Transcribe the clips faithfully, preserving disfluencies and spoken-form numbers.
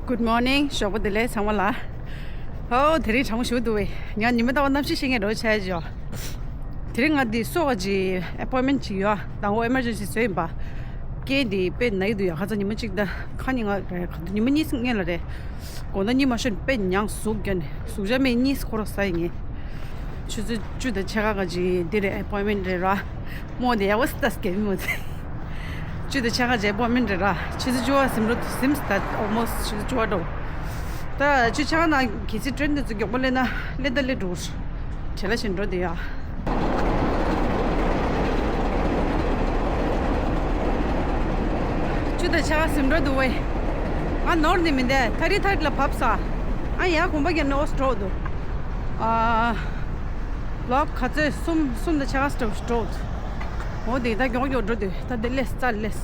Good morning. ཞོགས་པ་བདེ་ལེགས་ཚང་མ་ལ། ཨོ་དེ་རིང་གྲང་མོ་ཞིག་འདུག་བས། ང་ཉི་མ་ལྟ་བ་གནམ་གཤིས་ཤེས་མཁན་རོ་ཆ་ཡ་ཇོ། དེ་རིང་ང་འདི་སོ་བ་ཅི་appointment ཅིག་ཡོད། དང་པོ་emergency བཟོས་ཡིན་པ། སྐད་འདི་དཔེ་ན་ཡི་འདུག་ཡ། ཁ་ཚ་ཉི་མ་གཅིག་ད་ཁ་ཉིན་ང་རེད་ཁ་ཉི་མ་གཉིས་སྔན་ལ་རེད། དགོང་དག་གཉིད་མ་ཤོར་དཔེ་མྱངས་ཟུག་རྒྱབ་ནས་ཟུག་ཆ་མེད་གཉིད་ཁོ་ར་ཟ་ཡི་ངས། ཆུ་ཚོད་བཅུ་དང་ཕྱེད་ཀ་ག་ཅིག་འདི་རེད་appointment རེད་ར། མོ་དེ་ཡ་བ་སི་ཏ་སི་ཀེ་མི་མོ་དེ། བཅུ་དང་ཕྱེད་ཀ་ཅིག་appointment རེད་ར། ཆུ་ཚོད་བཅུ་པ་ཟིན་འགྲོ་ཟིན་ད་almost ཆུ་ཚོད་བཅུ་པ་འགྲོ། ད་བཅུ་ཕྱེད་ཀ་ནང་གི་ཚེ་train དེ་ཚོ་མགྱོགས་པོ་སླེབས་ན་སླེབས་ད་སླེབས་འགྲོ། བྲེལ་ལ་ཞིག་འགྲོ་དེ་ཡ། བཅུ་དང་ཕྱེད་ཀ་ཟིན་འགྲོ་འདུག་བས། ང་ནོར་ནི་མི་འདས་ཐ་རི་ཐ་རི་ལ་བབས་ས། ཨ་ཡ་གོམ་པ་བརྒྱབ་ནས་ཨོ་སི་འགྲོ་འདུག་ཨ། ལོག་ག་ཚོད་གསུམ་གསུམ་དང་ཕྱེད་ཀ་སྟོབས་ཤིག་འགྲོ། འོ་དེ་ད་མགྱོགས་མགྱོགས་འགྲོ་དུས་ད་དེ་སླེབས་རྩ་སླེབས།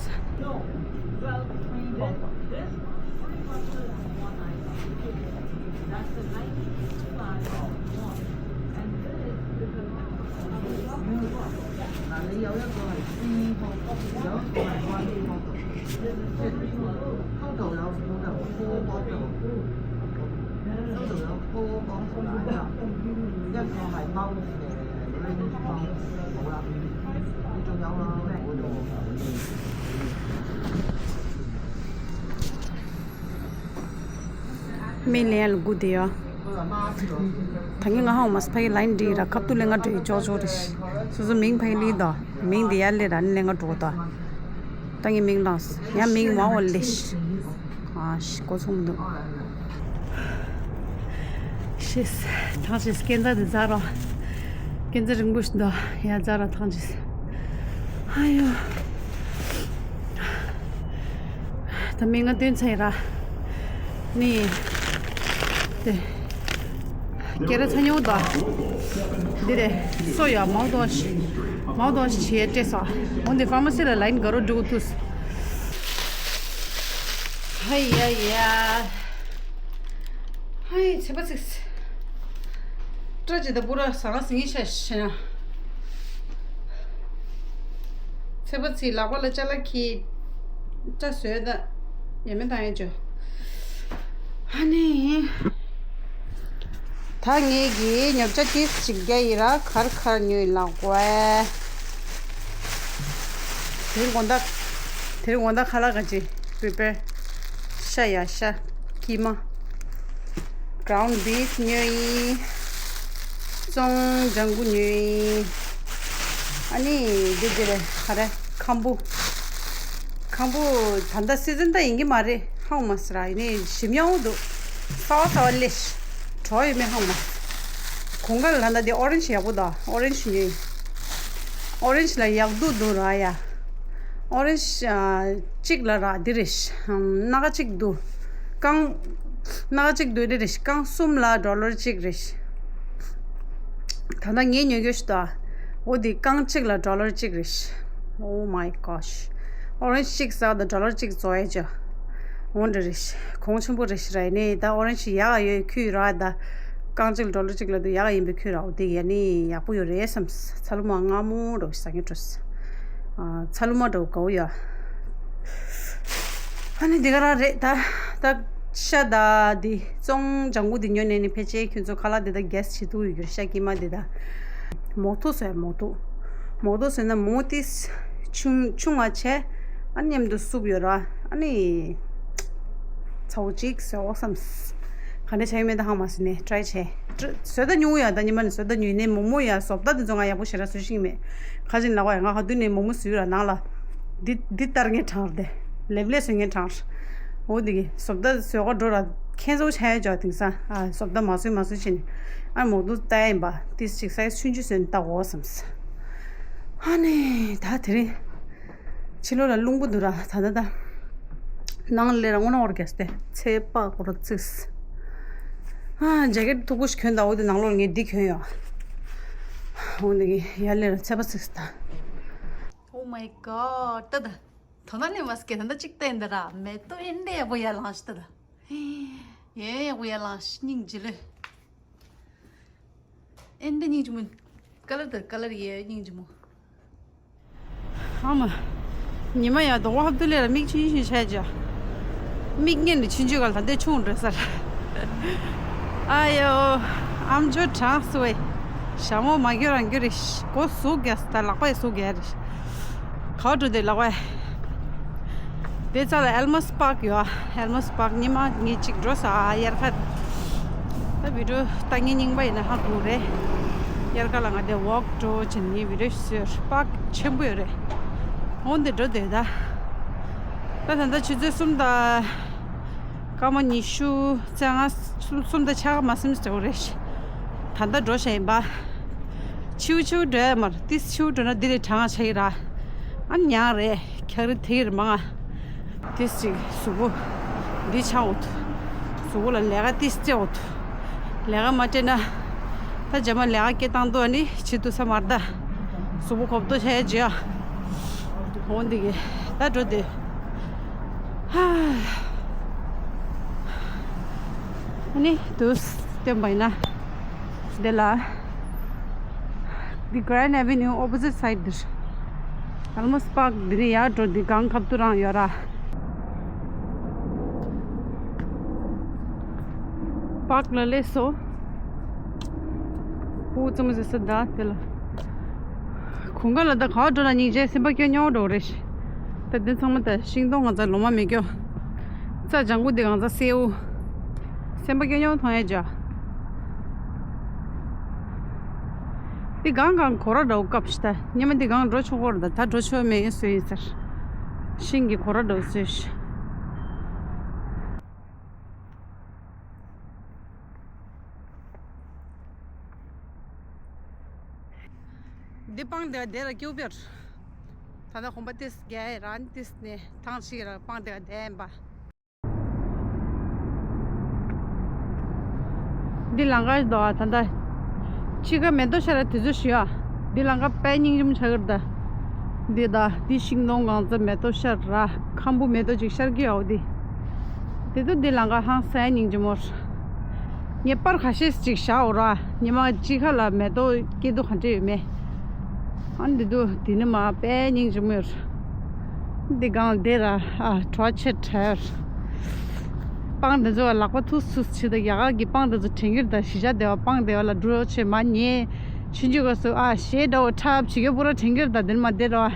མི་ལན་ལ་སྒུག་བསྡད་ཡོད། ད་ངས་ང་ཧང་མ་སི་ཕ་གི་ལན་འདི་ར་ཁབ་ཏུ་ལེན་ག་འགྲོ་ཡི་ཅོག་ཅོག་རེད། སོ་སོ་མིང་ཕ་གི་ལི་དོ། མིང་འདི་ཡར་ལེ་ར་ནི་ལེན་ག་འགྲོ་དོ། ད་ངའི་མིང་ལངས། ཡང་མིང་མ་འོ་ལེ་ཤི། ཨ་ཤི་གོ་ཚོང་འདུག་ཤེས། ཐང་ཤེས་སྐད་འཛག་འདི་འཛག་རོ། སྐད་འཛག་རིང་པོ་ཞིག་འདུག་ཡ་འཛག་རོ་ཐང་ཤེས། ཨ་ཡོ། ད་མི་ང་སྟོན་ཚར་ཡི་ར། ནི། དེ། སྐད་ར་ཚ་ཉུང་དང་། འདི་རེད། སོ་ཡ་མའོ་ཏོ་ཤི། མའོ་ཏོ་ཤི་བྱེད་སྤྲད་ས། འོན་ཏེ་ཕ་མ་སི་ལ་ལན་ག་རོ་འགྲོ་ཐུས། ཧ་ཡ་ཡ། ཧ་ཡ་ཚེ་པ་ཚིགས། སྐྲ་ཅི་ད་པུ་ར་ཟ་ང་ཟིང་ངེ་ཤ་ཤ་ན། ཚེ་པ་ཚིགས་ལག་པ་ལ་ཅ་ལག་གི། སྐྲ་བཟོས་ད། ཡ་མེ་ད་ཡ་ཅོ། ཧ་ནི། ད་ངེད་ཀྱིས་ཉོ་ཆ་ཏིས་ཅིག་རྒྱ་ཡི་ར་ཁར་ཁར་ཉོས་ལག་གོ། དེ་དགོང་དག་དེ་དགོང་དག་ཁ་ལག་ག་ཅི་prepare། ཤ་ཡ་ཤ། ཀི་མ། ground beef ཉོས་ཡིན། བཙོང་ལྗང་གུ་ཉོས་ཡིན། ཨ་ནི་འདི་འདི་རེད་ག་རེ་ཁམ་བུ། ཁམ་བུ་ད་ལྟ་སི་ཛན་ད་ཡིན་གྱི་མ་རེད་ཧང་མ་སི་ར་ཡིན་ནི་ཞིམ་ཡང་འདུག་གསར་པ་གསར་པ་ལེ་ཤ། བྲོ་ཡོད་མེད་ཧང་མ། གོང་ག་ལ་ད་འདི་orange ཡག་པོ་ད་orange ཉོས་ཡིན། orange ལ་ཡག་སྡུག་འདུག་ར་ཡ། orange གཅིག་ལ་ར་འདི་རེད། སྣ་ཁ་གཅིག་འདུག་རྐང་། སྣ་ཁ་གཅིག་འདུག་འདི་རེད། རྐང་གསུམ་ལ་dollar གཅིག་རེད། ད་ལྟ་ངས་ཉོ་རྒྱུ་ཞིག་ད། འོ་འདི་རྐང་གཅིག་ལ་dollar གཅིག་རེད། Oh my gosh. orange གཅིག་ཟ་ད་dollar གཅིག་བཙོ་ཡ་ཅོ། འོ་འདྲ་རེད། གོང་ཆེན་པོ་རེད་ར་ནི་ད་orange ཡག་ཡོད་ཁུལ་ར་ད། རྐང་གཅིག་ལ་dollar གཅིག་ལ་དུ་ཡག་ཡིན་པའི་ཁུལ་ར་འོ་དེ་ཡ་ནི་ཡག་པོ་ཡོད་རེད་བསམ། ཚ་ལུ་མ་མངར་མོ་འདྲ་བོ་ཞིག་ཟ་ངེ་སྤྲོ། ཚ་ལུ་མ་འདྲ་བོ་དགའ་བོ་ཡ། ཨ་ནི་འདི་ག་རང་རེད་ད། ད་ཤ་ད་འདི་བཙོང་ལྗང་གུ་འདི་ཉོ་ནས་ནི་ཕལ་ཆེར་ཁྱོད་ཚོ་ཁ་ལག་འདི་ད་guess བྱེད་ཐུབ་ཡོད་རྒྱུ་རེད། ཤ་ཀི་མ་འདི་ད། མོག་ཐུག་བཟོས་མོག་ཐུག་མོག་ཐུག་བཟོས་ན་མོག་ཏིས་ཆུང་ཆུང་བ་བྱས། ཨ་མཉམ་དུ་སུབ་ཡོད་ར། ཨ་ནི། ཚ་བོ་གཅིག་བཟོས་འོ་བསམ། ག་འདྲ་བྱས་ཡོད་མེད་ད་ཧང་མ་སི་ནས་try བྱས། བཟོས་ད་ཉུང་ཡ་ད་ཉི་མ་ནས་བཟོས་ད་ཉུང་ནས་མོག་མོག་ཡ་བཟོ་ལྟ་འདི་ཚོ་ང་ཡག་པོ་ཞེ་དྲག་བཟོ་ཤེས་མེད། ཁ་ཅིག་ལག་པ་ཡ་ང་ཧ་དུ་ནས་མོག་མོག་བཟོས་ཡོད་ར་ནང་ལ། འདི་འདི་ལྟར་ངས་དྲངས་ར་དེ། ལེབ་ལེ་བཟོས་ངས་དྲངས་ར། འོ་འདི་གི་བཟོ་ལྟ་བཟོས་ག་འགྲོ་ར། ཁྱེད་ཚོ་བྱས་ཡ་ཅོ་དེང་སང་ཨ་བཟོ་ལྟ་མ་བཟོས་མ་བཟོས་བྱས་ནས། ཨ་མོག་ཏུ་ལྟ་ཡ་ཡིན་པ་ཏིས་ཅིག་ས་ཡ་ཆུང་ཆུང་བཟོས་ནས་ལྟ་འོ་བསམ། ཨ་ནི་ད་དེ་རིང་། ཕྱི་ལོགས་ལ་རླུང་པོ་འདུག་ར་ད་ད་ད། ནང་ལས་ར་སྔོ་ནག་བར་རྒྱས་ཏེ་ཚེ་དཔག་པོ་ར་ཚིགས། ཨ་ཇེ་ཀེཊ་མཐུག་པོ་ཞིག་གྱོན་ད་འོ་དེ་ནང་ལོགས་ངས་འདི་གྱོན་ཡོད། འོ་འདི་གི་ཡར་ལས་ར་ཚེ་པ་ཚིགས་ད། Oh my god ད་ད། དོ་ན་ལས་མ་སྐད་ད་ད་ཅིག་བསྟན་ད་ར་མེ་ཏོ་ཨིན་འདྲེ་ཡག་པོ་ཡར་ལངས་ཤི་ད་ད། ཡེ་ཡག་པོ་ཡར་ལངས་ཤི་སྙིང་རྗེ་ལོས། ཨེ་འདི་སྙིང་རྗེ་མོ། ཀ་ལར་དང་ཀ་ལར་ཡས་སྙིང་རྗེ་མོ། ཨ་མ། ཉི་མ་ཡ་དོ་བ་ཧབ་ཏུ་ལས་ལ་མིག་ཆུ་ཡིན་ཞིག་བྱས་ཀྱ། མིག་སྔུན་ནས་ཆུང་ཆུང་ག་ལ་ད་ལྟ་ཆུང་འགྲོ་ས་རེད། ཨ་ཡོ། ཨམ་ཅོག་གྲང་སོང་བས། ཞྭ་མོ་མ་གྱོན་རང་གྱོན་རེད། མགོ་ཟུག་རྒྱག་ས། ད་ལག་པ་ཡི་ཟུག་རྒྱག་རེད། ག་པར་འགྲོ་འདོད་ལག་པ་ཡི། དེ་རྩ་ལ་ཨེལ་མོ་སི་པཱག་ཡོད། ཨེལ་མོ་སི་པཱག་ཉི་མ་ངས་གཅིག་འགྲོ་ས་ཨ་དབྱར་ཁ། ད་བི་ཌིའོ་ལྟ་མཁན་རྙིང་པ་ཡིན་ན་ཧ་གོ་རེད། དབྱར་ཁ་ལ་ང་དེ་ཝོག་འགྲོ་བྱས་ངས་བི་ཌིའོ་བཟོས། པཱག་ཆེན་པོ་ཡོད་རེད། འོ་འདི་འགྲོ་འདོད་ད། ད་ད་ལྟ་ཆུ་ཚོད་གསུམ་དང་། སྐར་མ་ཉི་ཤུ་རྩ་ལྔ། གསུམ་གསུམ་དང་ཕྱེད་ཀ་མ་ཟིན་ཙམ་རེད། ད་ལྟ་འགྲོ་བཞིན་ཡིན་པ། ཕྱིའུ་ཕྱིའུ་འགྲོ་ཡ་མ་རེད། ཏིས་ཕྱིའུ་འགྲོ་ན་འདི་ལས་གྲང་ང་ཆགས་ཀྱི་ར། ཨ་ནི་མྱངས་རེད། འཁྱག་རི་ཐིག་རི་མང་ང་། ཏིས་ཅིག་གཟུགས་པོ་འདི་ཆགས་འོ་ཐུ། གཟུགས་པོ་ལ་ལས་ཀ་ཏིས་སྤྲད་འོ་ཐུ། ལས་ཀ་མ་སྤྲད་ན། ད་རྗེས་མ་ལས་ཀ་སྐད་བཏང་འདུག་ཨ་ནི་བྱེད་ཐུབ་ས་མ་རེད་ད། གཟུགས་པོ་གོབ་ཏོ་ཆགས་ཡ་ཅིག་ཡ། འོ་འདི་གི་ད་འགྲོ་འདོད། ཧ། ཨ་ནི་དུས་སྟོན་པ་ཡིན་ན། འདི་ལ། The Grand Avenue opposite side འདིར། ཨེལ་མོ་སི་པཱག་འདི་ནས་ཡར་འགྲོ་འདི་སྒང་ཁ་ཐུག་རང་ཡོད་ར། པཱག་ལ་སླེབས་སོང་། ཕྲུ་གུ་རྩེད་མོ་རྩེ་ས་ད་དེ་ལ། དགུན་ཁ་ལ་ད་ག་པར་འགྲོ་ན་སྙིང་རྗེ། སེམས་པ་སྐྱོ་སྐྱོ་འགྲོ་གི་རེད། ད་དེ་ཚང་མ་ད་ཤིང་སྡོང་ང་ཚོ་ལོ་མ་མེད་སྐྱོ། རྩྭ་ལྗང་གུ་དེ་གང་ཚ་སེའུ། སེམས་པ་སྐྱོ་སྐྱོ་མཐོང་ཡ་ཅིག་ཡ། འདི་སྒང་སྒང་གོ་ར་འདྲ་བོ་སྐབས་ཤིག་ད་ཉི་མ་འདི་སྒང་འགྲོ་ཆོག་གོ་ར། ད་ད་འགྲོ་ཆོག་མེད་ཡ་བཟོས་ཡིན་ཟེར། ཤིང་གི་གོ་ར་འདྲ་བོ་བཟོས་ཤིག་འདི་སྤང་དེ་དེ་ལ་སྐྱུག་པར། ད་ལྟ་གོམ་པ་ཏིས་རྒྱག་རང་ཏིས་ནས་ཐང་ཞིག་ར་སྤང་དེ་དེ་ཡིན་པ། འདི་ལང་ཀ་འདུག་ཨ། ད་ལྟ་ཕྱི་ཁ་མེ་ཏོག་ཤར་དུས་ཚོད་ཞུ་ཨ། འདི་ལང་ཀ་དཔེ་སྙིང་རྗེ་མོ་ཆགས་ཀྱི་རེད་ད། འདི་ད་འདི་ཤིང་སྡོང་གང་ཚ་མེ་ཏོག་ཤར་ར། ཁམ་བུ་མེ་ཏོག་ཅིག་ཤར་གྱི་ཡོད་འདི། དེ་ཚོ་འདི་ལང་ཀ་ཧང་སང་སྙིང་རྗེ་མོ། ངས་པར་ཁ་ཤས་ཅིག་བཞག་འོ་ར། ཉི་མ་དཔྱིད་ཁ་ལ་མེ་ཏོག་སྐྱེ་དུས་ག་འདྲ་ཡོད་མེད། ཨ་འདི་དུ་འདི་ནི་མ་དཔེ་སྙིང་རྗེ་མོ་ཡོད། འདི་སྒང་འདི་ར་ཨ་གྲོ་ཆེ་བྲལ། སྤང་འདི་ཚོ་ལག་པ་ཐུག་སུ་ཆེ་ད་ཡ་ག་གི་སྤང་འདི་ཚོ་དྲན་གྱི་རེད་ད། གཞིས་ཆགས་སྡེ་བ་སྤང་སྡེ་བ་ལ་འགྲོ་ཆེ་མ་ཉེ། ཆུང་ཆུང་ག་སུ་ཨ་ཞེ་འདྲ་བོ་འཁྲབ་བྱེད་ཀྱི་པུ་ར་དྲན་གྱི་རེད་ད། འདི་ནི་མ་འདི་ར།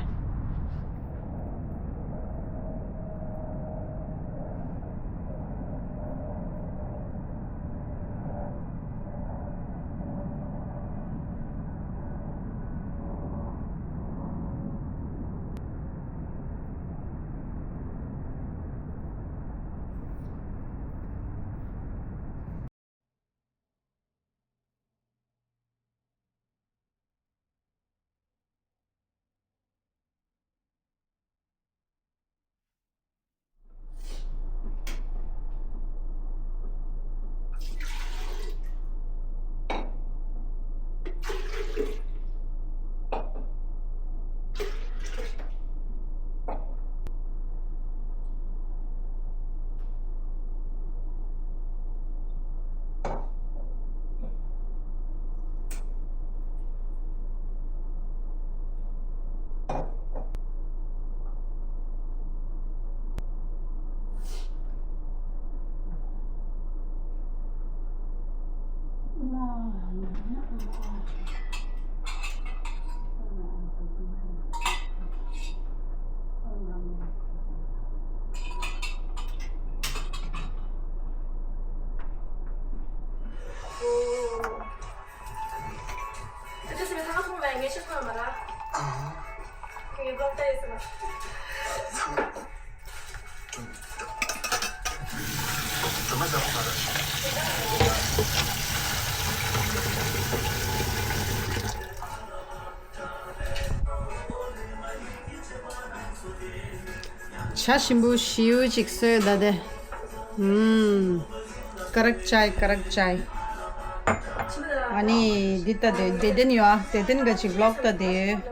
ཇ་ཞིམ་པོ་ཞིའུ་ཅིག་བཟོས་ད་དེ། ཨུམ། ཀ་རག་ཅའི་ཀ་རག་ཅའི། ཨ་ནི་འདི་ལྟ་དེ་བདེ་ལྡན་ཡོད་ཨ། བདེ་ལྡན་ག་ཅིག་ཝི་ལོག་ལྟ་དེ་ཡོད།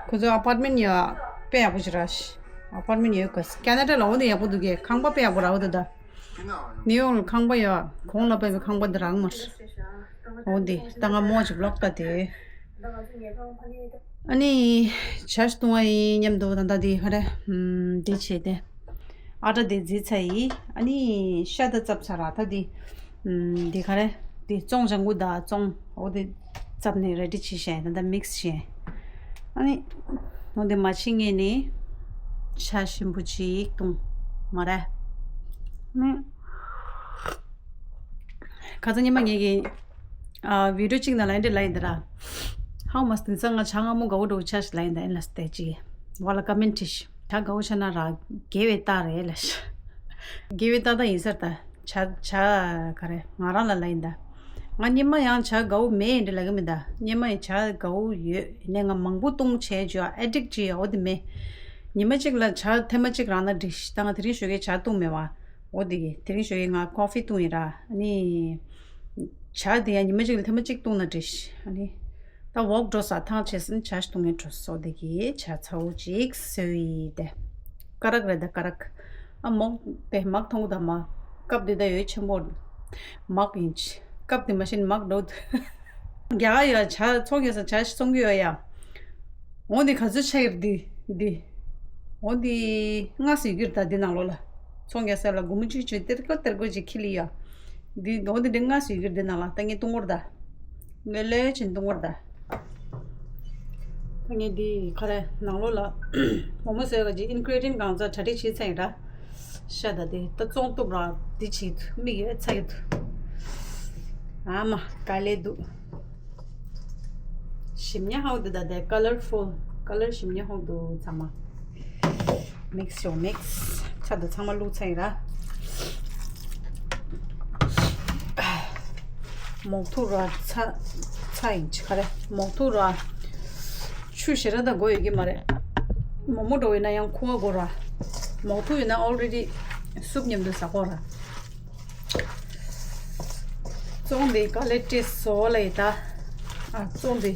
ཁོ་ཚོ་ཨ་པར་ཊི་མེན་ཊི་ཡོད་ཨ། དཔེ་ཡག་པོ་ཞིག་རག་ཤི། ཨ་པར་ཊི་མེན་ཊི་ཡོད་ག་ཁེ་ན་ཌ་ལ་འོ་དེ་ཡག་པོ་འདུག་གས། ཁང་པ་དཔེ་ཡག་པོ་རག་འོ་དེ་ད། ནིའུ་ཡོག་ལ་ཁང་པ་ཡོད། གོང་ལ་ཕེབས་པའི་ཁང་པ་འདི་རག་མ་རེད། འོ་འདི་ད་ང་མོ་ཅིག་ཝི་ལོག་ལྟ་དེ། ཨ་ནི་ཇ་བཏུང་བ་ཡིན་མཉམ་དུ་ད་ལྟ་འདི་ག་རེ་འདི་བྱས་ཏེ། ཨ་ཊ་དེ་བརྫིས་ཚར་ཡིན། ཨ་ནི་ཤ་ད་བཙབ་ཚར་ར། ད་དེ་ཨམ། དེ་ག་རེ། དེ་བཙོང་ལྗང་གུ་དང་བཙོང་འོ་དེ་བཙབ་ནས་རེ་ཌི་བྱས་བཞག་ཡིན། ད་ད་མིག་སི་བྱས། ཨ་ནི་འོ་དེ་མ་ཕྱིན་སྔོན་ནས་ཤ་ཞིམ་པོ་ཅིག་བཏུང་མ་རེད། ཨ་ནི་ཁ་སང་ཉི་མ་ངེད་ཀྱི་ཨ། བི་ཌིའོ་གཅིག་ནང་ལ་འདི་ལ་ཡིན་ད་ར། ཧའུ་མ་སི་དེང་སང་ང་ཇ་མངར་མོ་དགའ་བོ་འགྲོ་ཆ་ཞིག་ལ་ཡིན་ད། ཡིན་ལ་སྟེ་ཅིག་བ་ལ་ཀ་མེན་ཊི་ཞིག་ཇ་དགའ་བོ་ཆ་ན་ར་དགེ་བའི་རྟགས་རེད་ལ་ཤ། དགེ་བའི་རྟགས་ད་ཡིན་ས་རེད་ད། ཇ་ཇ་ག་རེ་ང་རང་ལ་ལ་ཡིན་ད། ང་སྔོན་མ་ཡང་ཇ་དགའ་བོ་མེད་ཡིན་འདྲ་ལ་གི་མིན་ད། སྔོན་མ་ཡང་ཇ་དགའ་བོ་ཡོད་ཡིན་ནའི་ང་མང་པོ་བཏུང་བྱས་ཇ་ཨེ་ཌིག་ཅིག་འོ་དེ་མེད། ཉི་མ་གཅིག་ལ་ཇ་ཐེངས་མ་གཅིག་རང་ན་འགྲིག་ཤི། ད་ང་དེ་རིང་ཞོགས་ཀས་ཇ་བཏུང་མེད་བ། འོ་དེ་གི་དེ་རིང་ཞོགས་ཀས་ང་ཀོ་ཕི་བཏུང་ཡིན་ར། ཨ་ནི་ཇ་དེ་ཡང་ཉི་མ་གཅིག་ལ་ཐེངས་མ་གཅིག་བཏུང་ན་འགྲིག་ཤི། ཨ་ནི་ད་ཝོག་འགྲོ་ས་ཐང་ཆད་སོང་ཇ་ཞིག་བཏུང་ངས་འགྲོ་སོ། དེ་གི་ཇ་ཚ་བོ་གཅིག་བཟོས་ཡིན་ཏེ། ཀ་རག་རེད་ད་ཀ་རག་ཨ་མོག་དེ་མག་མཐོང་གི་ད་མ། ཀབ་དེ་ད་ཡོད་ཆེན་པོ་མག་ཡིན་ཅི། ཀབ་དེ་མ་ཤེས་མག་འགྲོ། རྒྱ་གར་ཡོད་ཇ་ཚོང་ཡོད་ས་ཇ་ཞིག་ཚོང་གི་ཡོད་ཡ། འོ་འདི་ག་ཚོད་ཆགས་ཡོད་འདི་འདི། འོ་འདི་ལྔ་ཙམ་ཡོད་ཀྱི་རེད་ད་འདི་ནང་ལོགས་ལ། ཚོང་རྒྱག་ས་ལ་སྒོར་མོ་བཅུ་བཅུ་སྟེར་དགོས་སྟེར་དགོས་ཅིག་ཁྱི་ལི་ཡ། འདི་འོ་འདི་འདི་ལྔ་ཙམ་ཡོད་ཀྱི་རེད་འདི་ནང་ལ། ད་ངས་བཏུང་བར་ད། ལོས་ལོས་ཅན་བཏུང་བར་ད། ད་ངས་འདི་ག་རེ་ནང་ལོགས་ལ་མོག་མོག་བཟོས་པ་ཅིག་ཨིན་གྷི་རི་ཌི་ཡན་གང་ཚ་གྲ་སྒྲིག་བྱས་ཚར་ཡིན་ར། ཤ་ད་དེ་ད་བཙོང་གཏུབ་ར་འདི་བྱེད་དུ་མིག་ཡོད་ཚ་ཡོད་དུ། ཨ་མ་དཀའ་ལས་འདུག་ཞིམ་ཉ་ཧའོ་དེ་ད་དེ་ཀ་ལར་ཕུལ་ཀ་ལར་ཞིམ་ཉ་ཧོང་འདུག་ཚང་མ། མིག་སི་ཤོག་མིག་སི་ཚ་དང་ཚང་མ་བླུགས་ཚར་ཡིན་ར། མོག་ཐུག་ར་ཚ་ཚ་ཡིན་ཅི་ག་རེ་མོག་ཐུག་ར། ཆུ་ཞེ་དྲག་ད་དགོས་ཡོད་ཀྱི་མ་རེད། མོག་མོག་འགྲོ་ཡིན་ན་ཡང་ཁུ་བ་དགོས་ར། མོག་ཐུག་ཡིན་ན་ཨོལ་རེ་ཌི་སུབ་མཉམ་དུ་ཟ་དགོས་ར། བཙོང་དེ་དཀའ་ལས་སྤྲད་སོ་ལ་ཡི་ད། ཨ་བཙོང་དེ།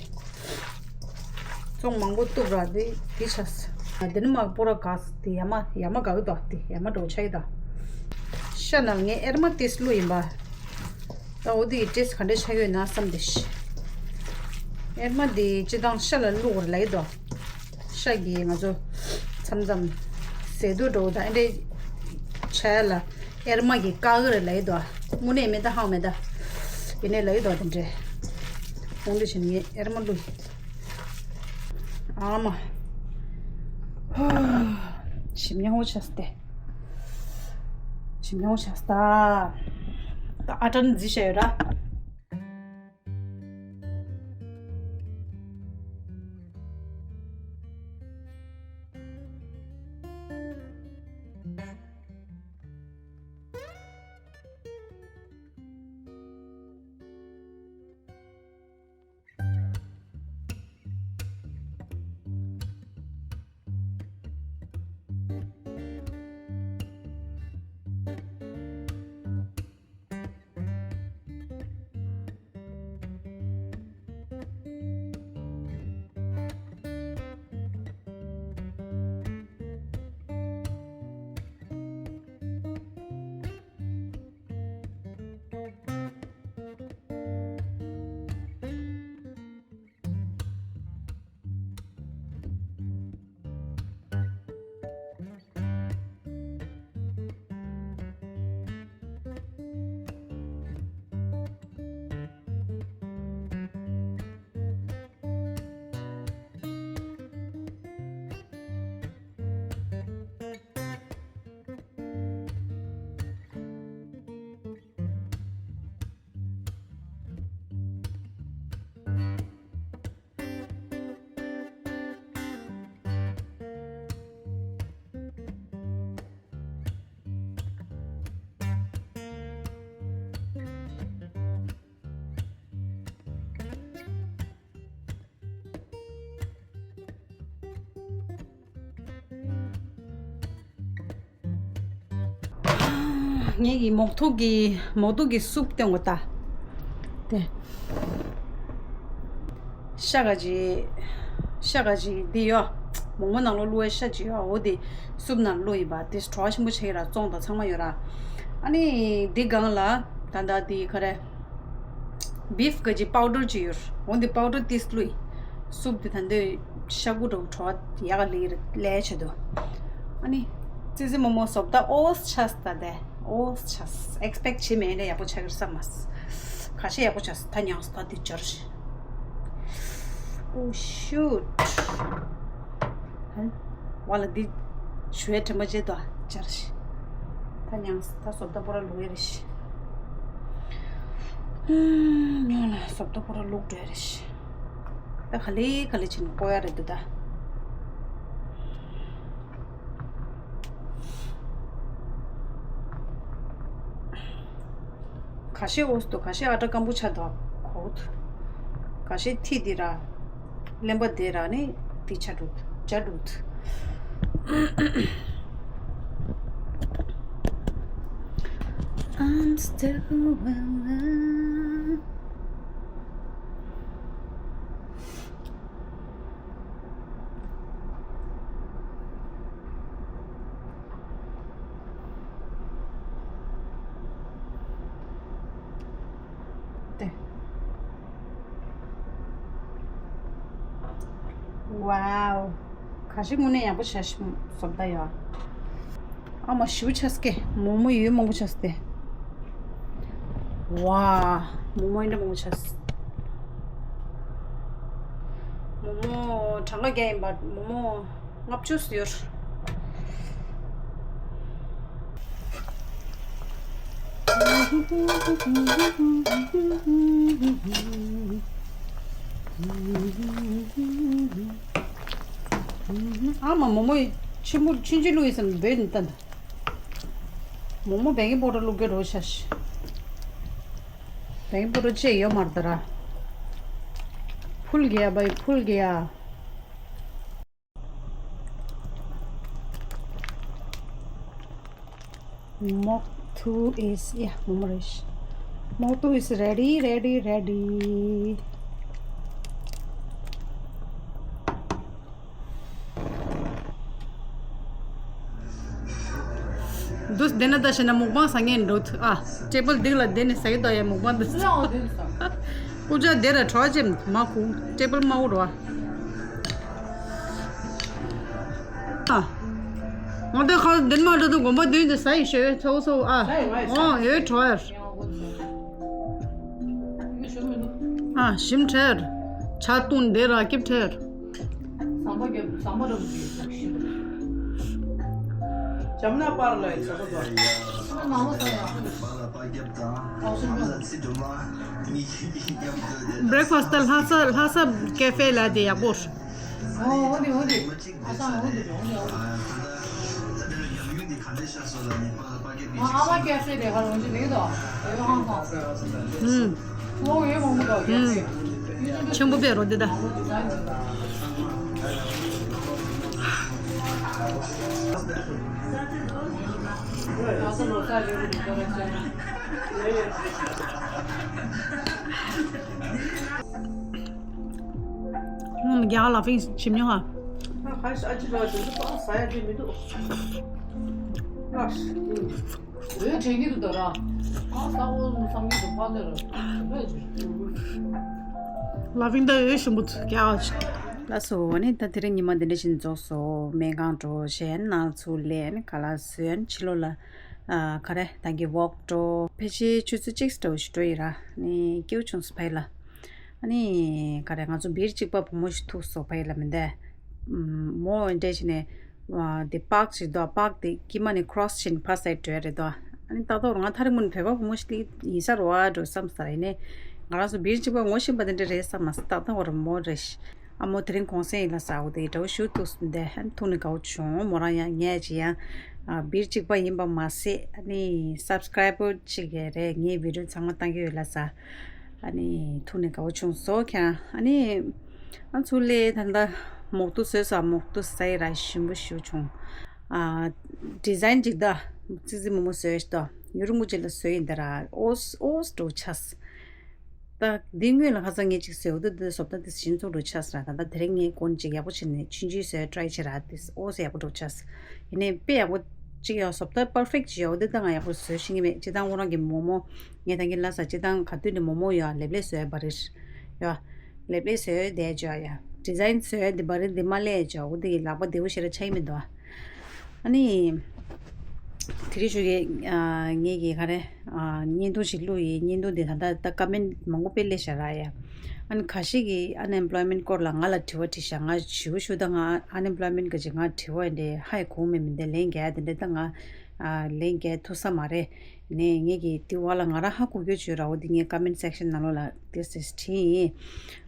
བཙོང་མང་པོ་གཏུབ་ར་དེ་དེ་ཆ་ས། དེ་ནི་མ་པོ་ར་ག་ས་དེ་ཡ་མ་ཡ་མ་ག་གི་དོ་དེ་ཡ་མ་འགྲོ་ཆ་ཡི་ད། ཤ་ནང་ངས་ཨེར་མ་ཏིས་བླུགས་ཡིན་པ། ད་འོ་དེ་ཡི་ཏིས་ག་འདྲ་ཆ་ཡོད་ན་བསམ་དེ་ཤི། ཨེར་མ་དེ་སྤྱི་བཏང་ཤ་ལ་བླུགས་ར་ལ་ཡི་དོ། ཤ་གི་ང་ཚོ་མཚམས་མཚམས་ཟས་དུས་འགྲོ་ད་ཨེ་འདྲ་ཆ་ལ་ཨེར་མ་གི་ཀ་གི་རེད་ལ་ཡི་དོ། དངོས་གནས་མེད་ད་ཧང་མེད་ད། ཡིན་ནའི་ལ་ཡི་དོ་དེ་འདྲས། ཁོང་འདི་བྱེད་ངས་ཨེར་མ་བླུགས། ཨ་མ། ཞིམ་ཉམས་པོ་ཆགས་སྟེ། ཞིམ་ཉམས་པོ་ཆགས་སྟ། ད་ཨ་ཏྲ་ནི་རྫི་ཤ་ཡོད་ར། ངེད་ཀྱི་མོག་ཐུག་གི་མོག་ཐུག་གི་སུབ་སྟོན་གོ་ད། དེ། ཤ་ག་ཅི། ཤ་ག་ཅི་འདི་ཡོ། མོག་མོག་ནང་ལོ་བླུགས་པའི་ཤ་ཅི་ཡོ་འོ་དེ་སུབ་ནང་བླུགས་ཡིན་པ་དེ་བྲོ་བ་ཆེན་པོ་ཆེ་གི་ར་བཙོང་དང་ཚང་མ་ཡོད་ར། ཨ་ནི་འདི་སྒང་ལ་ད་ད་དེ་ག་རེ། བིཕ་ག་ཅི་པའུ་ཌར་ཅིག་ཡོད། འོ་འདི་པའུ་ཌར་ཏིས་བླུགས། སུབ་འདི་ད་འདི་ཤ་ཁུ་འགྲོ་བྲོ་བ་ཡག་ག་ལེ་ལས་བྱེད་དོ། ཨ་ནི་ ཙི་ཙི་མོ་མོ་བཟོ་ལྟ་ཨོས་ཆགས་ད་དེ། ཨོས་ཆགས། ཨེགས་པེག་བྱེད་མེད་ནས་ཡག་པོ་ཆགས་ཀྱི་རེད་བསམ་མ། ཁ་ཤས་ཡག་པོ་ཆགས། ད་མྱངས་ད་དེ་སྦྱར་ཤིག Oh shoot. ཝ་ལ་འདི་ཞུ་ཡ་དྲན་པ་བརྗེད་དོ། སྦྱར་ཤིག་ད་མྱངས་ད་བཟོ་ལྟ་པོ་ར་ལུག་ཡ་རེ་ཤི། མྱོང་ལ་བཟོ་ལྟ་པོ་ར་ལུག་འགྲོ་ཡ་རེ་ཤི། ད་ག་ལེ་ག་ལེ་ཕྱིན་བསྐོ་ཡ་རེད་འདུག་ད། ཁ་ཤས་ཨོས་དུ་ཁ་ཤས་ཨ་ཏྲ་སྐམ་པོ་ཆགས་འདུག་གོ། ཁ་ཤས་ཐིག་འདི་ར་གླེན་པ་འདི་ར་ནི་འདི་ཆགས་འདུག་ཇ་འདུག I'm still in love. Wow. ག་ཞིག་དངོས་གནས་ཡག་པོ་བྱ་ཞིག་བཟོ་ལྟ་ཡོད། ཨ་མ་ཞིའུ་ཆས་ཀེ་མོག་མོག་ཡོད་མང་པོ་ཆས་ཏེ། ཝ། མོག་མོག་ཡིན་འདྲ་མང་པོ་ཆས། མོག་མོག་གྲངས་ཀ་བརྒྱ་ཡིན་པ་མོག་མོག་ལྔ་བཅུ་ཡོད། ཨ་མ་མོག་མོག་ཆེན་པོ་ཆུང་ཆུང་བླུགས་ཡིན་བསམ་འབོད་ནི་ལྟ་འདུག་མོག་མོག་བེང་ཀིང་པའུ་ཌར་བླུགས་རྒྱུ་རོ་ཤ་ཤི། བེང་ཀིང་པའུ་ཌར་ཅེས་ཡོད་མ་རེད་ད་ར། ཕུལ་གི་ཡ་བའི་ཕུལ་གི་ཡ། Moktu is, yeah, མོག་མོག་རེད། Moktu is ready, ready, ready. འདུག་བསྡད་ན་ད་བྱས་ན་མུག་པང་ཟ་ངེས་འགྲོ་ཐུ་ཨ། ཊེ་བལ་འདི་ལ་བསྡད་ནས་ཟ་གི་འདུག་ཡ་མུག་པང་འདི། སྐུ་ཅག་དེ་ར་གྲོ་ཅེམ་མ་ཁུ་ཊེ་བལ་མ་འུར་བ། ཨ། ང་དེ་ཁ་བདེན་མ་འགྲོ་དུ་དགོན་པ་མདུན་དུ་ཟ་ཡི་ཤོད་ཚོགས་སོ་ཨ། ཨོ་ཡོད་གྲོ་ཡར། ཨ་ཞིམ་ཁྲེར། ཆ་བཏུང་བདེ་ར་སྐྱིབ་ཁྲེར། ཟམ་པ་རྒྱབ་ཟམ་པ་རུ་ཞིམ། ཇམ་ན་པར་ལ་ཡི་ཟ་གོ་དོ། ཨ་མ་མོ་ཟ་ཡ། བྷི་རེག་ཕ་སི་ལྷ་ས་ལྷ་ས་ཀེ་ཧྥེ་ལ་དེ་ཡག་པོ། ཨོ་འོ་དེ་འོ་དེ། ཨ་ས་འོ་དེ་འོ་དེ་འོ་དེ། ཨ་མ་ཀེ་ཧྥེ་དེ་ཧ་ལོང་ཅི་རེད་དོ། ཨེ་ཧང་ཧང་། ཨུམ། ཨོ་ཡོད་མང་པོ་འདུག་ཨུམ། ཆེན་པོ་པའི་རོ་འདི་ད། ཨུམ། རྒྱ་གར་ལ་ཕིང་ཞིམ་ཉོ་ཧ། ཁ་ཤས་ཨ་ཅི་ར་དེ་ཚོ་ཟ་ཡ་དེ་མི་འདུག་ཨ། འོད་དྲན་གྱི་འདུག་ད་ར། ཨ་ས་འོ་བསམ་གྱི་འདུག་པ་ལེ་ར། ལ་ཕིང་ད་འོད་ཞིམ་པོ་འདུག་རྒྱ་གར་ཅིག་ལགས་སོ། ཨ་ནི་ད་དེ་རིང་ཉི་མ་འདི་འདྲ་བཞིན་རྫོགས་སོ། སྨན་ཁང་འགྲོ་བྱས་ནང་ཚུགས་ལས་ནི་ག་ལ་བཟོས་ནི་ཕྱི་ལོགས་ལ་ཨ་ག་རེ་ད་གི་ཝོག་འགྲོ་ཕལ་ཆེར་ཆུ་ཚོད་གཅིག་འདྲ་བོ་ཞིག་འགྲོ་ཡི་ར། ནི་སྐྱིད་པོ་བྱུང་སོང་ཕ་ཡུལ་ལ། ཨ་ནི་ག་རེ་ང་ཚོ་སྦིར་གཅིག་པ་བུ་མོ་ཞིག་ཐུག་སོང་ཕ་ཡུལ་ལ་མི་འདའ། མོ་འདྲ་བྱས་ནས། དེ་པག་ཅིག་འདུག་པག་དེ་དཀྱིལ་མ་ནས་ཁྲོ་སི་བྱས་ནས་ཕར་སའིཌ་འགྲོ་ཡ་རེད་དོ། ཨ་ནི་ཏག་ཏག་ང་ཐག་རིང་མོ་ནས་བོད་པ་བུ་མོ་ཞིག་ཡིན་ས་རེད་བ་འགྲོ་བསམ་ས་ཡིན་ནས། ང་རང་ཚོ་སྦིར་གཅིག་པ་ངོ་ཤེས་པ་དེ་འདྲ་རེད་བསམ་མ་སོང་། ཏག་ཏག་འོ་རེད་མོ་རེད། ཨ་མོ་དེ་རིང་གུང་སེང་ཡིན་ལ་ཟ་འོ་དེ་འདྲ་བོ་ཞུ་ཐུག་སོང་དེ་ཨ་ནི་ཐུག་ནས་དགའ་བོ་བྱུང་། མོ་རང་ཡང་ངས་ཅི་ཡང་སྦིར་གཅིག་པ་ཡིན་པ་མ་ཟད་ཨ་ནི་སབ་སི་ཀ་རའི་བར་ཅིག་རེད། ངའི་བི་ཌིའོ་ཚང་མ་བཏང་གི་ཡོད་ལ་ཟ། ཨ་ནི་ཐུག་ནས་དགའ་བོ་བྱུང་སོང་ཁྱེད་རང་ཨ་ནི། ཨ་ཚུར་སླེབས་ད་ལྟ་མོག་ཏུ་བཟོས་སོང་། མོག་ཏུ་ཟ་ཡི་ར་ཞིམ་པོ་ཞེ་པོ་བྱུང་། ཨ་ཌི་ཛའིན་ཅིག་ད་ཙི་ཙི་མོ་མོ་བཟོས་ཤག་ད་ཡུན་རིང་པོ་ཅིག་ལ་བཟོས་ཡིན་ད་ར། ཨོས་ཨོས་འགྲོ་ཆགས། ད་འདི་སྔོན་ལ་ཁ་སང་ངས་ཅིག་བཟོས་འོ་ད་འདི་བཟོ་ལྟ་འདི་ཞིམ་ཚུལ་འགྲོ་ཆགས་ར། ད་ལྟ་དེ་རིང་ངས་གོན་ཅིག་ཡག་པོ་བྱས་ནས་ཆུང་ཆུང་བཟོས་ཊ་རའི་བྱས་ར། འདི་ཨོས་ཡག་པོ་འགྲོ་ཆགས། ཡིན་ནའི་དཔེ་ཡག་པོ་ཅིག་ཡོད་བཟོ་ལྟ་པར་ཕེག་ཅིག་ཡོད་འོ་ད་ད་ང་ཡག་པོ་བཟོས་ཤེས་ཀྱི་མེད། སྤྱིར་བཏང་ཁོ་རང་གི་མོག་མོག་ངས་ད་གིན་ལ་ས་སྤྱིར་བཏང་ག་དུས་ནས་མོག་མོག་ཡོད་ལེབ་ལེབ་བཟོས་བ་རེད། ཡོད། ལེབ་ལེབ་བཟོས་བསྡད་ཅོག་ཡ། ཌི་ཛའིན་བཟོས་འདི་བ་རི་འདི་མ་ལས་ཅོག་འོ་འདི་ཡི་ལག་པ་བདེ་བོ་ཞེ་དྲག་ཆགས་ཀྱི་མི་འདུག་ཨ་ནི། དེ་རིང་ཞུ་གི་ཨ་ངེད་ཀྱི་ག་རེ་ཨ་བརྙན་ཐུང་ཞིག་བླུགས་ཡིན། བརྙན་ཐུང་འདི་ད་ལྟ་ད་ཀ་མེན་མང་པོ་དཔེ་སླེབས་ཤག་ར་ཡ། ཨ་ནི་ཁ་ཤས་ཀྱིས་unemployment སྐོར་ལ་ང་ལ་དྲི་བ་དྲིས་ཤག་ང་ཞུ་ཞུ་ད་ང་unemployment ག་ཅིག་ང་དྲི་བ་འདི་ཧ་ཡ་གོ་མེད་མི་འདི་ལན་རྒྱག་ཡ་དེ་འདྲ་ད་ང་ཨ་ལན་རྒྱག་ཐུབ་ས་མ་རེད། ནས་ངེད་ཀྱི་དེ་བ་ལ་ང་རང་ཧ་གོ་རྒྱུ་བྱོས་ར། འོ་འདི་ངས་comment section ནང་ལོགས་ལ་དེ་སེ་བྲིས་ཡིན།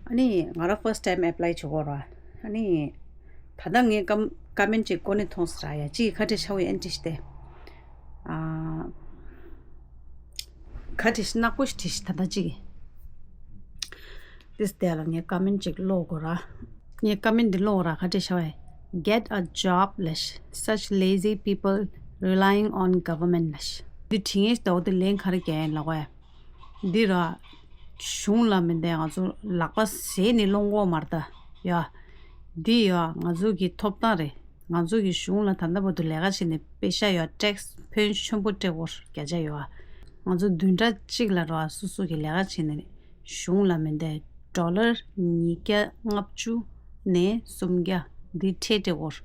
ཨ་ནི་ང་རང་first time apply བྱེད་གོ་ར། ཨ་ནི་ད་ལྟ་ངས་ཀམ་comment གཅིག་ཀོ་ནས་མཐོང་སོང་ར་ཡ། གཅིག་གིས་ཁ་བྲལ་ཤ་བའི་ཨན་ཏིས་ཏེ། ཨ་ཁ་བྲལ་ཤ་ནག་པོ་ཞིག་བྲིས་ཤག་ད་ལྟ་གཅིག་གིས། དེ་སྟེ་ལ་ངས་comment གཅིག་ཀློག་གོ་ར། ངས་comment འདི་ཀློག་ར། ཁ་བྲལ་ཤ་བའི། Get a job ལབ་ཤག Such lazy people relying on government ལབ་ཤག་འདི་དྲི་ངེས་ཟླ་བོ་དེ་ལན་ག་རེ་རྒྱག་ཡིན་ལབ་གོ་ཡ། འདི་ར་གཞུང་ལ་མི་འདས་ང་ཚོ་ལག་པ་ཟས་ནས་སློང་གོ་མ་རེད་ད་ཡ། འདི་ཡ་ང་ཚོ་གི་ཐོབ་ཐང་རེད། ང་ཚོ་གི་གཞུང་ལ་ད་ལྟ་བར་དུ་ལས་ཀ་བྱས་ནས་པེ་ཤ་ཡ་ཊེག་སི་ཕོན་ཆེན་པོ་སྤྲད་གོ་བརྒྱ་ཆ་ཡོད་ཨ། ང་ཚོ་བདུན་ཕྲག་གཅིག་ལ་ར་སོ་སོ་གི་ལས་ཀ་བྱས་ནས་གཞུང་ལ་མི་འདས་ཌོ་ལར་ཉིས་བརྒྱ་ལྔ་བཅུ་ནས་སུམ་བརྒྱ་འདི་ཁྲལ་སྤྲད་གོ་བར།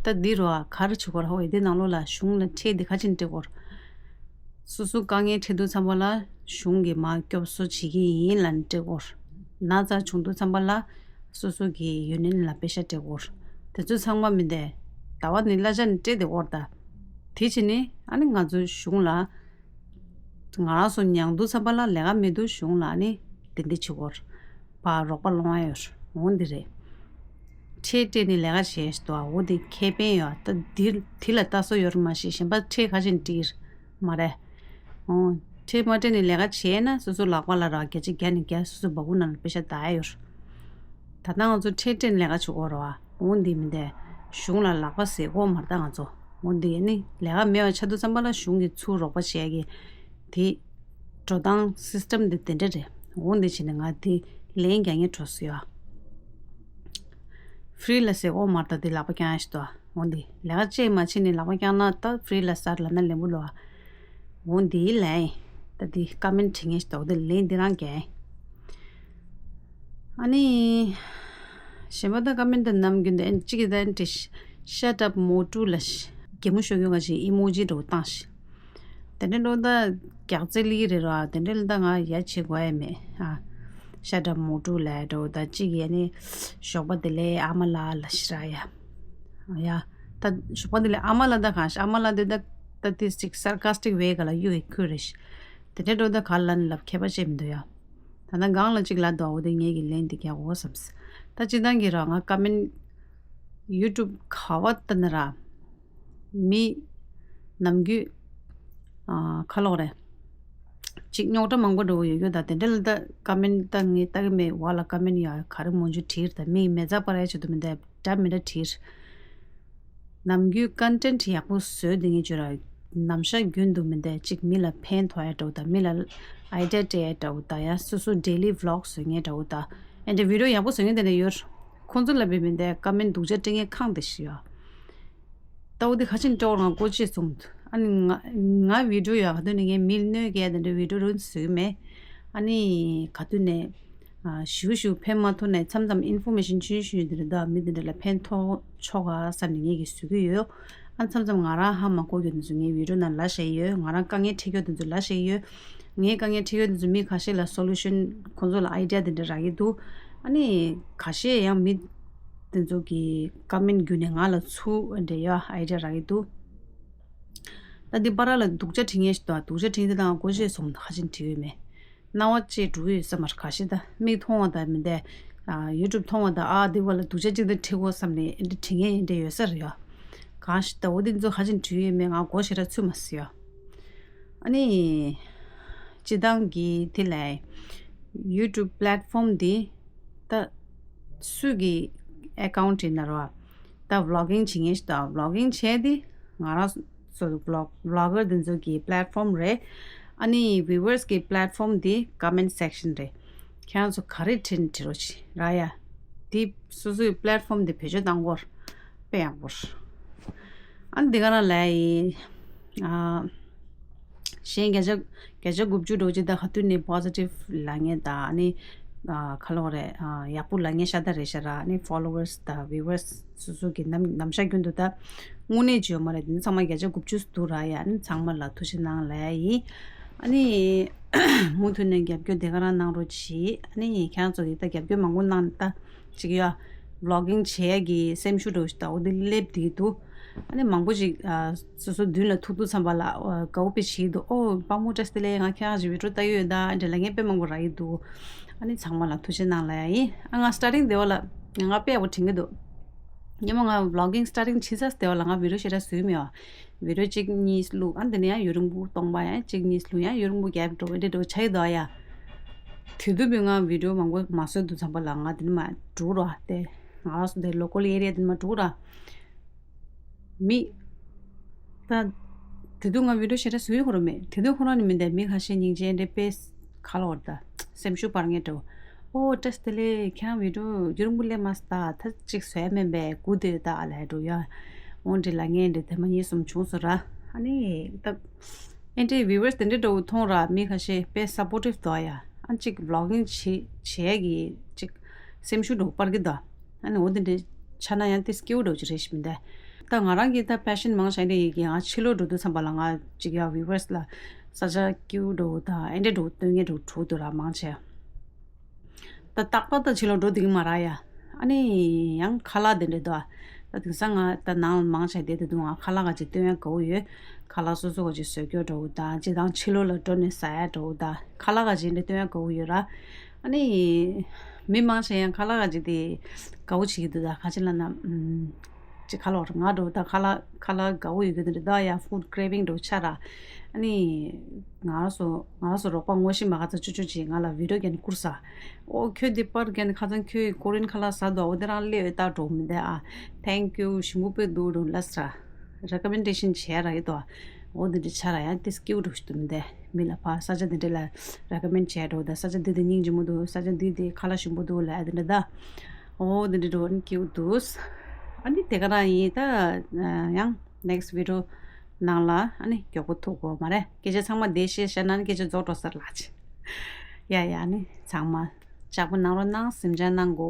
ད་འདི་རུ་ཨ་ག་རེ་བྱེད་དགོས་ར་ཧོ། འདི་ནང་ལོགས་ལ་གཞུང་ལ་ཁྲལ་འདི་ག་ཅིན་སྤྲད་དགོས་ར། སོ་སོ་དཀའ་ངལ་འཕྲད་དུས་ཚང་མ་ལ་གཞུང་གིས་མར་སྐྱོབ་གསོ་བྱེད་ཀྱི་ཡིན་ལབ་ནས་སྤྲད་དགོས་ར། ན་ཚ་བྱུང་དུས་ཚང་མ་ལ་སོ་སོ་གི་ཡུ་ནི་ཡན་ལ་པེ་ཤ་སྤྲད་དགོས་ར། དེ་ཚོ་ཚང་མ་མི་འདས་ཟླ་བ་ནི་གླ་ཆ་ནི་སྤྲད་བསྡད་དགོས་ར་ད། དེ་བྱས་ནས་ཨ་ནི་ང་ཚོའི་གཞུང་ལ་ང་རང་ཚོ་མྱང་དུས་ཚང་མ་ལ་ལས་ཀ་མེད་དུས་གཞུང་ལ་ཨ་ནི་དེ་འདི་བྱེད་དགོས་ར། ཕར་རོགས་པ་སློང་ཡ་ཡོད་ར། འོ་འདི་རེད། ཁྲལ་སྤྲད་ནས་ལས་ཀ་བྱས་ཤི་དོ་འོ་འདི་ཁེ་ཕན་ཡོད་ད། འདི་འདི་ལ་ལྟ་སྲོལ་ཡོད་ར་མ་གཞི་གཞན་པ་ཁྲལ་ག་ཅིན་སྤྲད་ར་མ་རེད། འོ། ཁྲལ་མ་སྤྲད་ནས་ལས་ཀ་བྱས་ན་སོ་སོ་ལག་པ་ལ་ར་བརྒྱ་ཆ་བརྒྱ་ནས་བརྒྱ་སོ་སོ་སྦ་ཁུག་ནང་ལ་པེ་ཤ་བསྡད་ཡ་ཡོད་ར། ད་ལྟ་ང་ཚོ་ཁྲལ་སྤྲད་ནས་ལས་ཀ་བྱེད་དགོས་ར་བ། འོ་འདི་མི་འདས་གཞུང་ལ་ལག་པ་ཟས་དགོས་མ་རེད་ད་ང་ཚོ། འོ་འདི་ནི་ལས་ཀ་མེད་པ་ཆགས་དུས་ཙམ་པ་ལ་གཞུང་གིས་ཚུར་རོགས་པ་བྱེད་ཡ་གི་དེ་འགྲོ་སྟངས་སིས་ཊམ་འདི་དེ་འདྲ་རེད། འོ་འདི་བྱས་ནས་ང་དེ་ལན་རྒྱག་ངེས་འགྲོ་སྲིད་ཡ། ཧྥི་རི་ལ་ཟས་དགོས་མ་རེད་ད། དེ་ལག་པ་བརྐྱང་ཡ་ཞིག་འདུག་འོ་འདི་ལས་ཀ་བྱེད་མ་བྱེད་ནས་ལག་པ་བརྐྱང་ན་ད་ཧྥི་རི་ལ་ཟ་ལབ་ན་ལེན་པོ་ལོ། འོ་འདི་ལན་ད་དེ་ཀ་མེན་བྲིས་ངེས་ཞིག་འདུག་འོ་འདི་ལན་འདི་རང་རྒྱག་ཨ་ནི། གཞན་པ་ད་ཀ་མེན་ད་ནམ་རྒྱུན་དུ་ཨན་གཅིག་གིས་ད་ཨན་ཏིས། Shut up Motu ལབ་ཤག་གད་མོ་ཤོར་རྒྱུ་ག་ཅིག་ཨི་མོ་ཇི་འདྲ་བོ་བཏང་ཤག་དེ་འདྲ་འདྲ་བོ་ད་རྒྱག་རྩེ་ལི་རེད་ར། དེ་འདྲ་ལ་ད་ང་ཡ་བྱེད་དགོས་ཡ་མེད་ཨ། Shut up Motu ལབ་འདྲ་བོ་ད་གཅིག་གིས་ཨ་ནི་ཞོགས་པ་བདེ་ལེགས་ཨ་མ་ལགས་ལབ་ཤག་ར་ཡ། ཡ། ད་ཞོགས་པ་བདེ་ལེགས་ཨ་མ་ལགས་ད་གང་ཤག་ཨ་མ་ལགས་དེ་ད་ད་དེ་ཅིག་སར་ཀ་སི་ཊིག་ཝེ་ག་ལ་གཡུག་གི་ཁུལ་རེད་ཤག་དེ་འདྲ་འདྲ་བོ་ད་ག་ལ་ལབ་ཁྱད་པར་ཅིག་མི་འདུག་ཡ། ད་ལྟ་སྒང་ལ་གཅིག་ལབ་འདུག་འོ་དེ་ངེད་ཀྱིས་ལན་དེ་རྒྱག་དགོས་བསམས། ད་སྤྱིར་བཏང་གི་ར་ང་ཀ་མེན་ཡུ་ཊུབ་ག་བ་ལྟ་ན་ར། མི་ནམ་རྒྱུན་ཨ་ཁ་ལོག་རེད། གཅིག་རྙོག་དྲ་མང་པོ་འགྲོ་གི་ཡོད་རྒྱུ་ད་དེ་འདྲ་ལ་ད་ཀ་མེན་ད་ངས་ལྟ་གི་མེད་བ་ལ་ཀ་མེན་ཡ་ག་རེ་མོ་ཇུ་བྲིས་ད་མི་མེ་ཛ་པ་ར་ཆེད་དུ་མི་འདའ་འདྲ་མི་འདྲ་བྲིས། ནམ་རྒྱུན་ཀོན་ཊེན་ཊི་ཡག་པོ་བཟོས་དེ་ངས་བརྗོད་ར། ནམ་ཞག་རྒྱུན་དུ་མི་འདའ་གཅིག་མི་ལ་ཕན་ཐོགས་ཡ་འདྲ་བོ་དང་མི་ལ་ཨའི་ཌི་ཡ་སྤྲད་ཡ་འདྲ་བོ་དང་ཡང་སོ་སོ་ཌེ་ལི་བི་ལོག་བཟོ་མཁན་འདྲ་བོ་དང་ཨེ་འདྲ་བི་ཌི་ཡོ་ཡག་པོ་བཟོ་མཁན་དེ་འདྲ་ཡོད། ཁོང་ཚོ་ལ་བས་མི་འདའ་ཀ་མེན་སྡུག་ཅག་སྤྲད་མཁན་ཁག་འདི་ཞིག་ཡོད། ལྟ་བུ་འདི་ཁ་ཆེམས་སྤྲོ་བར་ང་སྒོ་ཕྱེ་སོང་། ཨ་ནི་ང་ང་བི་ཌི་ཡོ་ཡ་ག་དུས་ནས་ངས་མི་གནོད་སྐྱེལ་དེ་འདྲ་བི་ཌི་ཡོ་རུ་བཟོས་མེད། ཨ་ནི་ག་དུས་ནས་ཨ་ཞུ་ཞུ་ཕན་མ་ཐོགས་ནས་མཚམས་མཚམས་ཨིན་ཕོར་མེ་ཤན་ཆུང་ཆུང་དེ་འདྲ་འདུག་མི་དེ་འདྲ་ལ་ཕན་ཐོགས་ཆོག་ག་བསམ་ནས་ངས་ཀྱིས་བཟོ་གི་ཡོད། ཨ་མཚམས་མཚམས་ང་རང་ཧ་མ་གོ་རྒྱུ་དེ་ཚོ་ངའི་བི་ཌི་ཡོ་ནང་ལ་བཞག་ཡོད། ང་རང་དཀའ་ངལ་འཕྲད་རྒྱུ་དེ་ཚོ་ལ་བཞག་ཡོད། ངའི་དཀའ་ངལ་འཕྲད་ཡོད་དེ་ཚོ་མི་ཁ་ཤས་ལ་སོ་ལུ་ཤན་ཁོང་ཚོ་ལ་ཨའི་ཌི་ཡ་དེ་འདྲ་རག་གི་འདུག་ཨ་ནི་ཁ་ཤས་ཡང་མི་དེ་ཚོ་གི་ཀ་མེན་བརྒྱུད་ནས་ང་ལ་ཚུར་འདྲ་ཡ་ཨའི་ཌི་ཡ་རག་གི་འདུག་ད་འདི་པར་ལ་སྡུག་ཅག་བྲིས་མཁན་ཞིག་འདུག་སྡུག་ཅག་བྲིས་འདི་དང་སྒོ་ཕྱེ་སོང་ཁ་ཆེམས་བྲིས་ཡོད་མེད། སྣང་བ་ཅིག་འགྲོ་གི་ཡོད་ས་མ་རེད། ཁ་ཤས་ད་མིག་མཐོང་བ་དང་མི་འདའ་ཡུ་ཊུབ་མཐོང་བ་དང་ཨ་འདི་བ་ལ་སྡུག་ཅག་ཅིག་འདི་འཕྲད་དགོས་བསམ་ནས་འདི་བྲིས་མཁན་འདྲ་ཡོད་ས་རེད་ཡ། གང་ཞིག་ད་འོ་འདི་ཚོ་ཁ་ཆེམས་བྲིས་ཡོད་མེད་ང་སྒོ་ཕྱེ་ར་ཚུད་མ་སོང་ཡ། ཨ་ནི། སྤྱིར་བཏང་གི་དེ་ལས་ཡུ་ཊུབ་པི་ལེཊ་ཕོམ་འདི་ད་སུ་གི་ཨེ་ཀའུན་ཊི་ཡིན་ན་རོ། ད་བི་ལོག་གིང་བྱེད་མཁན་ཞིག་ད་བི་ལོག་གིང་བྱས་ཏེ་ང་རང་ཚོ་བི་ལོག་བི་ལོག་གར་འདི་ཚོ་གི་པི་ལེཊ་ཕོམ་རེད། ཨ་ནི་བིའུ་ཝར་སི་གི་པི་ལེཊ་ཕོམ་འདི་ཀོ་མེན་ཊི་སེག་ཤན་རེད། ཁྱེད་རང་ཚོ་ག་རེ་བྲིས་ན་བྲིས་རོགས་བྱེད་ར་ཡ། འདི་སོ་སོའི་པི་ལེཊ་ཕོམ་འདི་བེད་སྤྱོད་གཏང་དགོས་ར། དཔེ་ཡག་པོ་རེད། ཨ་ནི་འདི་ག་རང་ལ་ཡིན། ཨ། གཞན་བརྒྱ་ཆ་བརྒྱ་ཆ་དགུ་བཅུ་འགྲོ་ཅིག་ད་ག་དུས་ནས་པོ་ཟི་ཊིབ་ལབ་མཁན་དང་ཨ་ནི་ཨ་ཁ་ལོ་རེད་ཨ་ཡག་པོ་ལབ་མཁན་ཤ་སྟག་རེད་ཤག་ར། ཨ་ནི་ཕོ་ལོ་ཝར་སི་དང་བིའུ་ཝར་སི་སོ་སོ་གི་ནམ་ནམ་ཞག་རྒྱུན་དུ་ད་ དངོས་གནས་བརྗོད་མ་རེད། དེ་ཚང་མ་བརྒྱ་ཆ་དགུ་བཅུ་འདུག་ར་ཡ། ཨ་ནི་ཚང་མ་ལ་ཐུགས་རྗེ་གནང་ལབ་ཡ་ཡིན། ཨ་ནི་མུ་མཐུད་ནས་རྒྱབ་སྐྱོར་དེ་ག་རང་གནང་རོགས་གྱིས། ཨ་ནི་ཁྱེད་རང་ཚོ་གིས་ད་རྒྱབ་སྐྱོར་མང་པོ་གནང་ད་ཅིག་ཡ། བི་ལོག་གིང་བྱེད་ཡ་གི་སེམས་ཤུགས་འདྲ་བོ་ཞིག་ད་འོ་དེ་སླེབས་བསྡད་འདུག་ཨ་ནི་མང་པོ་ཞིག་ཨ། སོ་སོ་མདུན་ལ་ཐུག་དུས་ཙམ་པ་ལ་ཨ། དགའ་བོ་དཔེ་བྱེད་ཀྱི་འདུག་ཨོ་དཔའ་མོ་བཀྲ་ཤིས་བདེ་ལེགས། ང་ཁྱེད་རང་གི་བི་ཌི་ཡོ་ལྟ་ཡོད་ད་འདྲ་ལབ་མཁན་དཔེ་མང་པོ་རག་གི་འདུག་ཨ་ནི་ཚང་མ་ལ་ཐུགས་རྗེ་གནང་ལབ་ཡ་ཡིན། ཨ་ང་སི་ཊར་ཊིང་དེ་བ་ལ་ང་དཔེ་ཡག་པོ་དྲན་གྱི་འདུག་སྔོན་མ་ང་བི་ལོག་གིང་སི་ཊར་ཊིང་བྱེད་ཚར་དེ་བ་ལ་ང་བི་ཌི་ཡོ་ཞེ་དྲག་བཟོས་མེད་པ། བི་ཌི་ཡོ་གཅིག་གཉིས་བླུགས། ཨ་ནི་དེ་ནས་ཡང་ཡུན་རིང་པོ་སྟོང་པ་ཡང་གཅིག་གཉིས་བླུགས། ཡང་ཡུན་རིང་པོ་གེབ་འགྲོ་འདི་འདྲ་བྱས་འདུག་ཡ། དེ་དུས་བུ་ང་བི་ཌི་ཡོ་མང་པོ་མ་བཟོས་འདུག་ཙམ་པ་ལ་ང་དེ་ནས་མར་འགྲོ་ར་དེ་ང་རང་ཚོ་དེ་ལོ་ཀལ་ཨེ་རི་ཡ་དེ་ནས་མར་འགྲོ་ར། མི། ད། དེ་དུས་ང་བི་ཌི་ཡོ་ཞེ་དྲག་བཟོ་ཡི་ཁོ་རང་མེད། དེ་དུས་ཁོ་རང་ནི་མི་འདས་མི་ཁ་ཤས་སྙིང་རྗེ་འདྲེ་དཔེ་ཁ་ལོ་བར་ད་སེམས་ཤུགས་སྤར་ངེས་འགྲོ། ཨོ་བཀྲ་ཤིས་བདེ་ལེགས། ཁྱེད་རང་བི་ཌི་ཡོ་ཡུན་རིང་པོ་སླེབས་མ་སོང་ད། ད་ཅིག་བཟོ་ཡ་མེད་པས་སྒུག་བསྡད་ད་ལབ་འགྲོ་ཡ། འོ་འདྲི་ལབ་ངེས་འདྲེ་དེ་མ་གཉིས་གསུམ་བྱུང་སོང་ར། ཨ་ནི་ད། ཨེ་འདྲའི་བི་ཡུ་ཝར་སི་དེ་འདྲའི་འདྲ་བོ་མཐོང་ར། མི་ཁ་ཤས་དཔེ་སབ་པོར་ཊིབ་འདུག་ཡ། ཨ་ཅིག་བི་ལོག་གིང་བྱེད་བྱེད་ཡ་གི་ཅིག་སེམས་ཤུགས་འདྲ་བོ་སྤར་གི་འདུག་ཨ་ནི་འོ་དེ་འདྲའི་ཆ་ན་ཡང་དེ་སྐྱིད་པོ་འདྲ་བོ་ཅིག་རེད་ཤི་མི་འདུག་ད་ང་རང་གི་ད་ཕེ་ཤན་མང་ཆེ་འདྲ་ཡི་གི་ང་ཕྱི་ལོགས་འགྲོ་དུས་ཙམ་པ་ལ་ང་ཅིག་ཡ་བི་ཡུ་ཝར་སི་ལ་ས་ཆ་སྐྱིད་པོ་འདྲ་བོ་དང་ཨེ་འདྲའི་འདྲ་བོ་སྟོན་མཁན་འདྲ་བོ་འགྲོ་འདུག་ར་མང་ཆེ། ད་རྟག་པར་ད་ཕྱི་ལོགས་འགྲོ་བསྡད་ཀྱི་མ་རེད་ཡ། ཨ་ནི་ཡང་ཁ་ལག་དེ་འདྲ་འདུག་ད་དེང་སང་ང་ད་ནང་ལ་མང་ཆེ་བསྡད་དེ་འདུག་ང་ཁ་ལག་ག་ཅིག་སྟོན་ཡ་དགའ་བོ་ཡོད། ཁ་ལག་སོ་སོ་ག་ཅིག་བཟོ་རྒྱུ་འདྲ་བོ་དང་སྤྱིར་བཏང་ཕྱི་ལོགས་ལ་འགྲོ་ནས་ཟ་ཡ་འདྲ་བོ་དང་ཁ་ལག་ག་ཅིག་འདྲ་སྟོན་ཡ་དགའ་བོ་ཡོད་ར། ཨ་ནི་མི་མང་ཆེ་ཡང་ཁ་ལག་ག་ཅིག་དེ་དགའ་བོ་བྱེད་ཀྱི་འདུག་ད་ག་ཅིག་ལབ་ན་ཨམ། ཅིག་ཁ་ལག་ར་ང་འདྲ་བོ་ད་ཁ་ལག་ཁ་ལག་དགའ་བོ་ཡོད་ཀྱི་འདུག་ད་ཡ་ཕུཌ་ཀི་རེ་བིང་འདྲ་བོ་ཆགས་ར། ཨ་ནི་ང་རང་ཚོ་ང་རང་ཚོ་རོགས་པ་ངོ་ཤེས་མ་ཁ་ཚ་ཅོ་ཅོ་ཅིག་ང་ལ་བི་ཌི་ཡོ་རྒྱག་ནས་བསྐུར་ས། ཨོ་ཁྱོད་འདི་པར་རྒྱག་ནས་ཁ་ཚང་ཁྱོད་ཀོ་རི་ཡན་ཁ་ལག་ཟ་འདུག་འོ་དེ་རང་སླེབས་ཡོད་ད་འགྲོ་མི་འདུག་ཨ། ཐེང་ཀིའུ་ཞིམ་པོ་དཔེ་འདུག་འགྲོ་ལབ་ས། རེ་ཀོ་མེན་ཌེ་ཤན་བྱས་ར་ཡོད་དོ། འོ་འདི་འདྲ་ཆ་ར་ཡང་དེ་སྐྱིད་པོ་འདྲ་ཞིག་འདུག་མི་འདུག་མི་ལ་ཕར་ས་ཆ་འདི་འདྲ་ལ་རེ་ཀོ་མེན་ཌ་བྱས་འགྲོ་ད་ས་ཆ་འདི་འདི་སྙིང་རྗེ་མོ་འདུག་ས་ཆ་འདི་འདི་ཁ་ལག་ཞིམ་པོ་འདུག་ལབ་ཨ་འདི་འདྲ་ད། འོ་འདི་འདྲ་འགྲོ་ཨ་ནི་སྐྱིད་པོ་འདུག་ཨ་ནི་དེ་ག་རང་ཡིན་ད། ཡང་ནེག་སི་ཊི་བི་ཌི་ཡོ་ནང་ལ་ཨ་ནི་མགྱོགས་པོ་ཐུག་གོ་མ་རེད། སྐད་ཆ་ཚང་མ་བདེ་བཤད་བཤད་ན་ནི་སྐད་ཆ་རྫོགས་འགྲོ་ས་རེད་ལགས། ཡ་ཡ་ཨ་ནི་ཚང་མ་ལྕགས་པོ་གནང་རོགས་གནང་། གཟིམ་འཇག་གནང་གོ།